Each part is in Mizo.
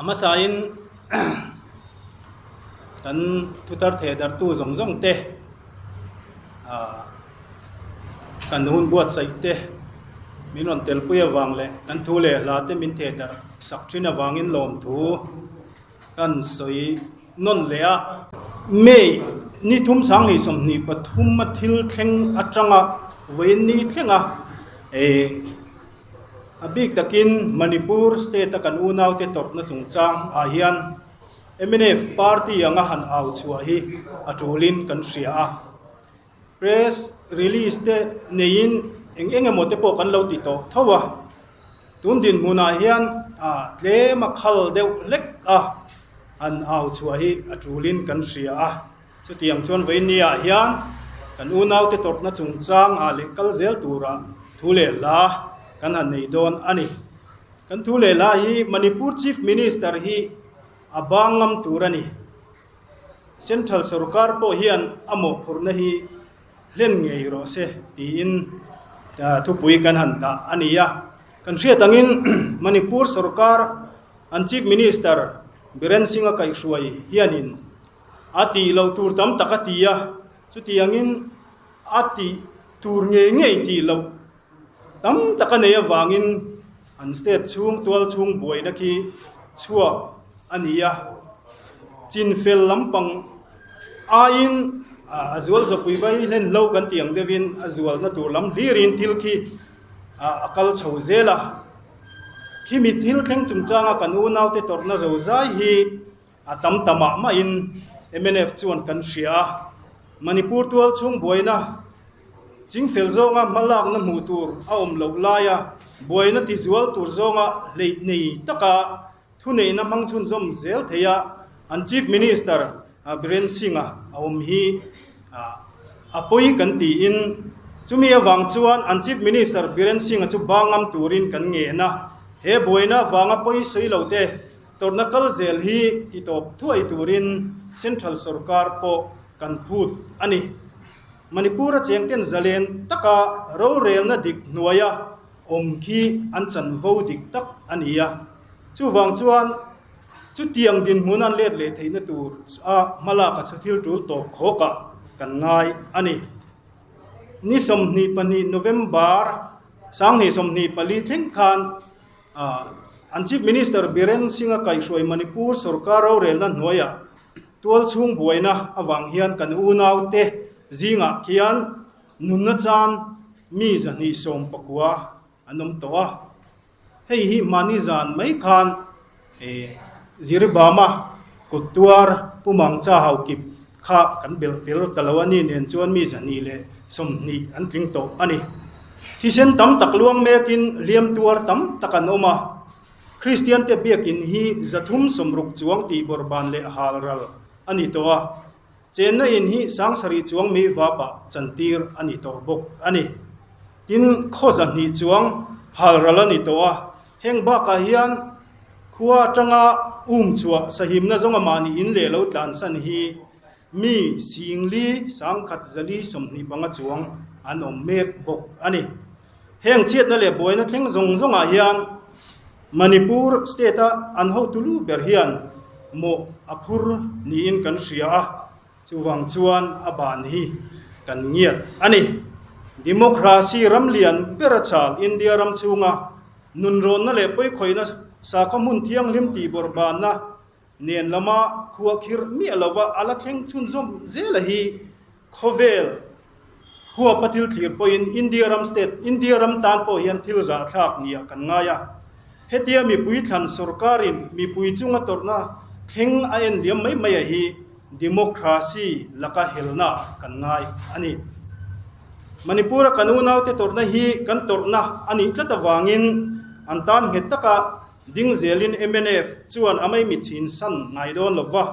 A hmasain kan thutar theh darhtu zawng zawng te ah kan hun buatsaih te min rawn telpui avang leh kan thu leh hla te min theh darh sak thin avangin lawmthu kan sawi nawn leh a. May ni thum sanghnih 23 a thil thleng atanga vawiin ni thlenga eh A bik takin Manipur state a kan unaute tawrhna chungchang ah hian mnf party anga han au chhuah hi a tulin kan hria a. Press release te neiin eng eng emaw te pawh kan lo ti tawh tho a. Tun dinhmunah hian tlem a khal deuh hlek a han au chhuah hi a tulin kan hria a. Chutiang chuan Vainia hian kan unaute tawrhna chungchang ah leh kal zel tura thu leh hla kan han nei dawn a ni. Kan thu leh hla hi Manipur Chief Minister hi a bang ngam tur a ni. Central sorkar pawh hian a mawhphurhna hi hlen ngei rawh se tiin thupui kan han dah a ni a. Kan hriat angin Manipur sorkar an Chief Minister Biren Singh-a kaihhruai hianin A tih loh tur tam tak a ti a, chutiangin a tih tur ngei ngei tih loh tam tak a nei avangin an state chhung tual chhung buaina khi chhuak a ni a. Chinfel lampang aiin a zual zawpui vai hlen hlo kan tih ang deuhin a zualna tur lam hlirin thil khi a kal chho zel a. Khimi thil thleng chungchanga kan unaute tawrhna zozai hi A tam ta mah mahin mnf chuan kan hria a, Manipur tual chhung buaina chingfel zawnga hmalakna hmuh tur a awm loh laia buaina tizual tur zawnga hleih nei taka thuneihna hmang chhunzawm zel thei a, an Chief Minister Biren Singh-a a awm hi a pawi kan tiin chumi avang chuan an Chief Minister Biren Singh-a chu bangam turin kan ngen a, he buaina avanga pawi sawi lo te Tawrhna kal zel hi ti tawp thuai turin Central sorkar pawh kan phut a ni. Manipur-a chengten zalen taka rorelna dik hnuaia awm khi an chanvo dik tak a ni a. Chuvang chuan chutiang dinhmun an let leh theihna tur a hmalak a chu thil tul tawp khawkah kan ngai a ni. Ni 22 November 2024 thleng khan An Chief Minister Biren Singh-a kaihhruai Manipur sorkar rorelna hnuaiah tualchhung buaina avang hian kan unaute zingah khian nunna chan mi 219 an awm tawh a. Hei hi hmani zan mai khan Jiribama kut tuar Pu Mangcha Haokip kha kan belh tel ta lo a ni nen chuan mi 220 an tling tawh a ni. Thisen tam tak luang mekin hliam tuar tam tak an awm a, Kristian te biakin hi 360 chuang tih bawrhban leh hal ral a ni tawh a, chenna in hi 7000 chuang mei vapah chantir a ni tawh bawk a ni. Tin, khaw 200 chuang hal ral a ni tawh a, heng bakah hian khua atanga um chhuah sahimna zawnga mahni in leh lo tlansan hi Mi singli 1125 chuang an awm mek bawk a ni. Heng chhiatna leh buaina thleng zawng zawngah hian Manipur state-a an hotu lu ber hian mawh a phur niin kan hria a, chuvang chuan a ban hi kan ngiat a ni. Democracy ram lian ber a chal India ram chhunga nunrawnna leh pawikhawihna sakhaw hmun thianghlim tihbawrhbanna Nen lama khua khirh miah lova a la thleng chhunzawm zela hi khawvel huapa thil thlir pawhin India ram state, India ram tan pawh hian thil zahthlak nia kan ngai a. Hetia mipui thlan sorkarin mipui chunga tawrhna thleng a en liam mai mai a hi democracy laka helna kan ngai a ni. Manipur-a kan unaute tawrhna hi kan tawrhna a nih tlat avangin an tan nghet taka Ding zelin mnf chuan a mai mitchhin san ngai dawn lo va.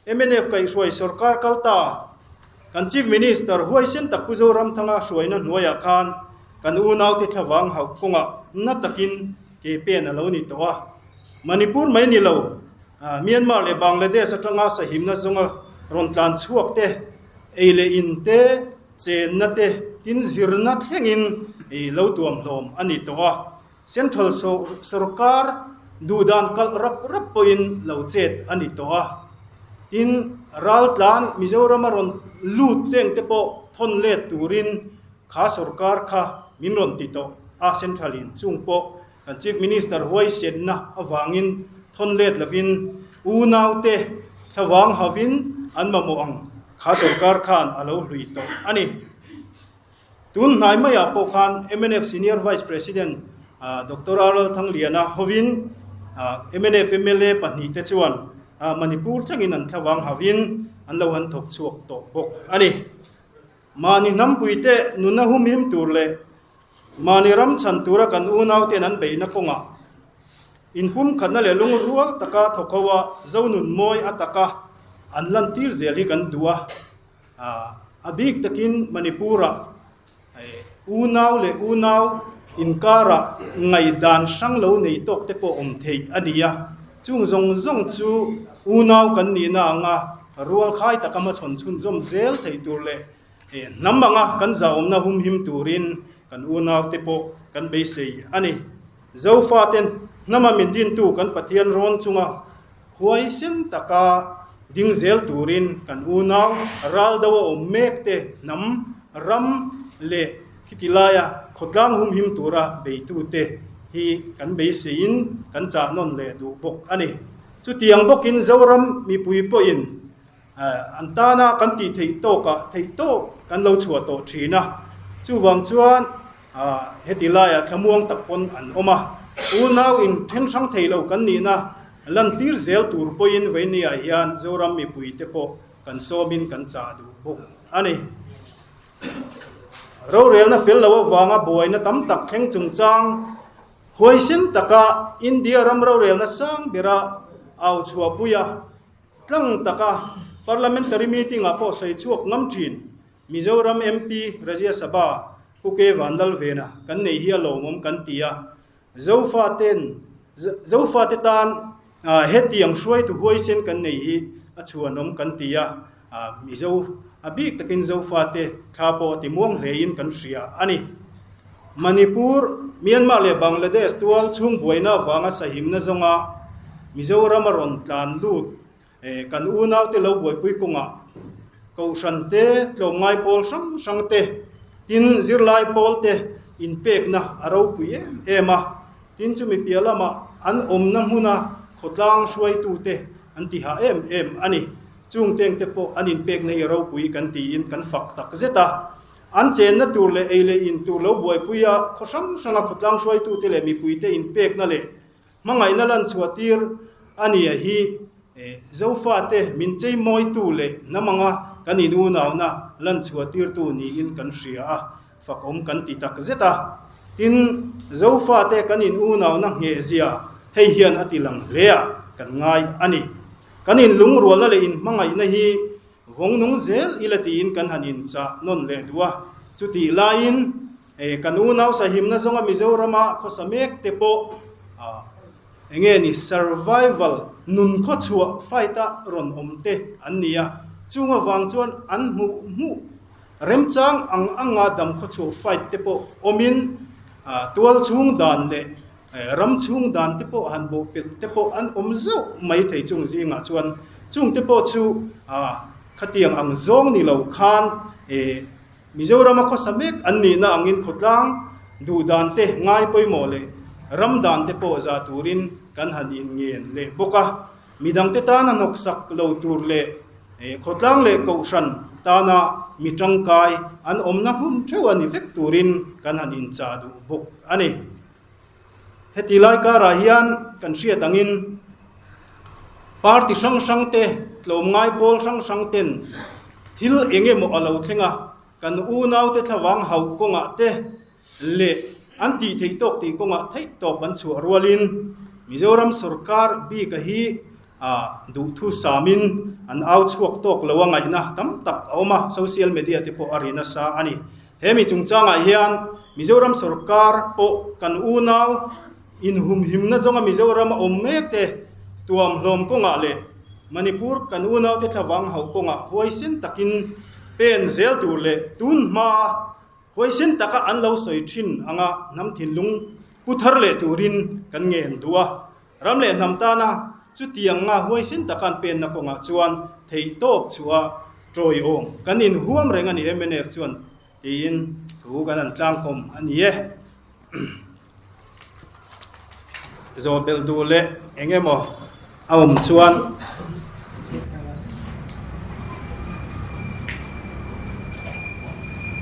Mnf kaihhruai sorkar kal ta. Kan Chief Minister huaisen tak Pu Zoramthanga hruaina hnuaiah khan kan unaute thlavang hauh kawngah na takin ke pen a lo ni tawh a. Manipur mai ni lo, Myanmar leh Bangladesh atanga sahimna zawnga rawn tlan chhuak te, ei leh in te, chenna te, tin zirna thlengin lo tuamhlawm a ni tawh a. Central sorkar Duhdan kalh rap rap pawhin lo chet a ni tawh a. Tin, raltlan Mizorama rawn lut teng te pawh thawn let turin kha sorkar kha min rawn ti tawh a, Central in chung pawh kan Chief Minister huaisenna avangin thawn let lovin unaute thlavang havin an mamawh ang kha sorkar khan a lo hlui tawh a ni. Tun hnai maiah pawh khan mnf Senior Vice President Doctor Aral Thangliana hovin mnf mla pahnihte chuan Manipur thlengin an thlavang havin an lo han thawk chhuak tawh bawk a ni. Mahni hnampuite nuna humhim tur leh mahni ram chhan tura kan unauten an beihna kawngah inpumkhatna leh lungrual taka thawk ho a Zonun mawi a taka an lantir zel hi kan duh a. A bik takin Manipur-ah unau leh unau inkarah ngaihdan hrang lo nei tawk te pawh awm theih a ni a. Chung zawng zawng chu unau kan nihna anga rualkhai taka hmachhawn chhunzawm zel thei tur leh hnam anga kan zahawmna humhim turin kan unau te pawh kan beisei a ni. Zofaten hnama min dintu kan Pathian rawn chunga Huaisen taka ding zel turin kan unau ral do a awm mek te hnam, ram leh khiti laia khawtlang humhim tura beitute hi kan beiseiin kan chah nawn leh duh bawk a ni. Chutiang bawkin Zoram mipui pawhin an tana kan tih theih tawkah theih tawk kan lo chhuah tawh thin a, chuvang chuan Heti laiah thlamuang tak pawn an awm a, unau in then hrang thei lo kan nihna lantir zel tur pawhin Veinia hian Zoram mipuite pawh kan sawmin kan chah duh bawk a ni. Rorelna fel lo avanga buaina tam tak thleng chungchang huaisen taka India ram rorelna sang bera au chhuahpuia tlang taka Parliamentary meeting-ah pawh sawi chhuak ngam thin Mizoram MP Rajya Sabha Pu K Vanlalvena kan nei hi a lawmawm kan ti a, Zofaten Zofate tan hetiang hruaitu huaisen kan nei hi a chhuanawm kan ti a, Mizo a bik takin Zofate thla pawh a ti muang hlein kan hria a ni. Manipur, Myanmar leh Bangladesh tual chhung buaina avanga sahimna zawnga Mizoram a rawn tlan lut Kan unaute lo buaipui kawngah Kohhran te, tlawmngai pawl hrang hrang te, tin zirlai pawl te inpekna a ropui em em a. Tin chumi piah lamah an awmna hmuna khawtlang hruaitute an ti hah em em a ni. Chung tengte pawh an inpekna hi a ropui kan tiin kan fak tak zet a. An chenna tur leh ei leh in tur lo buaipui a khaw hrang hranga khawtlang hruaitute leh mipuite inpekna leh Hmangaihna lan chhuah tir a nia hi Zofate min cheimawitu leh hnam anga kan inunauna lan chhuah tirtu niin kan hria a, fakawm kan ti tak zet a. Tin, Zofate kan inunauna nghehzia hei hian a ti lang hle a kan ngai a ni. Kan inlungrualna leh inhmangaihna hi vawng nung zel ila tiin kan han inchah nawn leh duh a, chutih laiin Hei kan unau sahimna zawnga Mizorama khawsa mek te pawh eng nge ni survival nun khawchhuah fight a rawn awm te an ni a, chung avang chuan an hmuh hmuh remchang ang anga dam khawchhuah fight te pawh awmin tual chhung dan leh ram chhung dan te pawh han bawhpelh te pawh an awm zauh mai thei chung zingah chuan chung te pawh chu khatiang ang zawng ni lo khan Mizorama khawsa mek an nihna angin khawtlang duhdan te ngai pawimawh leh ram dan te pawh zah turin kan han inngen leh bawk a. Midangte tana hnawksak lo tur leh khawtlang leh kohhran tana mi tangkai an awmna hmun theuh a ni vek turin kan han inchah duh bawk a ni. Heti lai karah hian kan hriat angin party hrang hrang te, tlawmngai pawl hrang hrang ten thil eng emaw a lo thleng a, kan unaute thlavang hauh kawngah te leh an tih theih tawk tih kawngah theih tawp an chhuah rualin Mizoram sorkar bika hi duhthu samin an au chhuak tawk lo a ngaihna tam tak a awm a, social media te pawh a ri nasa a ni. He mi chungchangah hian Mizoram sorkar pawh kan unau inhumhimna zawnga Mizoram a awm mek te tuamhlawm kawngah leh Manipur kan unaute thlavang hauh kawngah huaisen takin pen zel tur leh tun hmaa huaisen taka an lo sawi thin anga hnam thinlung pu thar leh turin kan ngen duh a. Ram leh hnam tana chutianga huaisen taka an penna kawngah chuan theihtawp chhuah tawiawm kan inhuam reng a ni mnf chuan tiin thu kan han tlangkawm a ni e. Zawh belh duh leh eng emaw a awm chuan.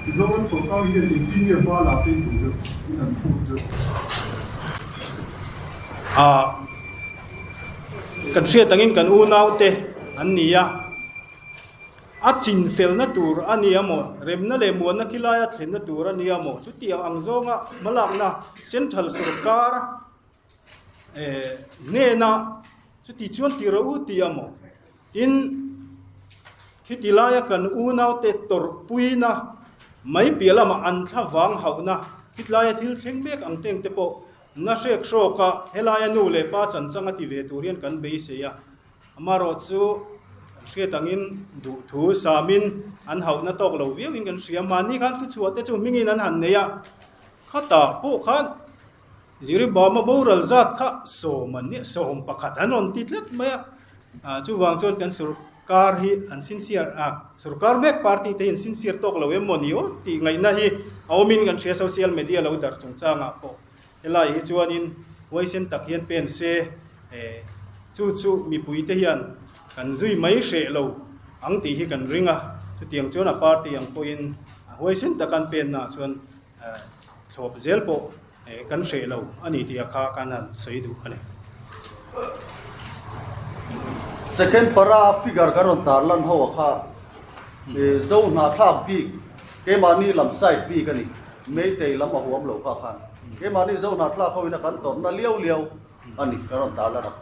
Mizoram sorkar hian engtin nge hma la phei tur deuh in an phut deuh? Ah, kan hriat angin kan unaute an ni a. A chin felna tur a nia maw? Remna leh muanna khi laia thlenna tur a nia maw? Chutiang ang zawnga hmalakna Central sorkar hnena chuti chuan ti rawh u ti a maw? Tin, khiti laia kan unaute tawrhpuina mai piah lamah an thla vang hauhna khitlaia thil thleng mek ang teng te pawh na hrek hrawka helaia nu leh pa chanchang a ti ve tur hian kan beisei a. Amarawh chu kan hriat angin duhthu samin an hauhna tawk lo viauin kan hria. Mahni khan thuchhuah te chu hmingin an han nei a, khatah pawh khan Jiribama boral zat kha sawm an nia, 11 an rawn ti tlat mai a. Chuvang chuan kan sorkar hi an sincere a, sorkar mek party te hi an sincere tawk lo em maw ni aw tih ngaihna hi a awmin kan hria social media lo darh chungchangah pawh. Helai hi chuanin huaisen tak hian pen se chu chu mipuite hian kan zui mai hreh lo ang tih hi kan ring a, chutiang chuan a party ang pawhin huaisen taka an pennaah chuan thlawp zel pawh kan hreh lo a ni tih a kha kan han sawi duh a ni. Second para figure kan rawn tarlan ho a kha Zo hnahthlak bik keimahni lam side bik a ni. Meitei lam a huam lo kha khan keimahni Zo hnahthlak ho ina kan tawrhna liau liau a ni, ka rawn tar lan a.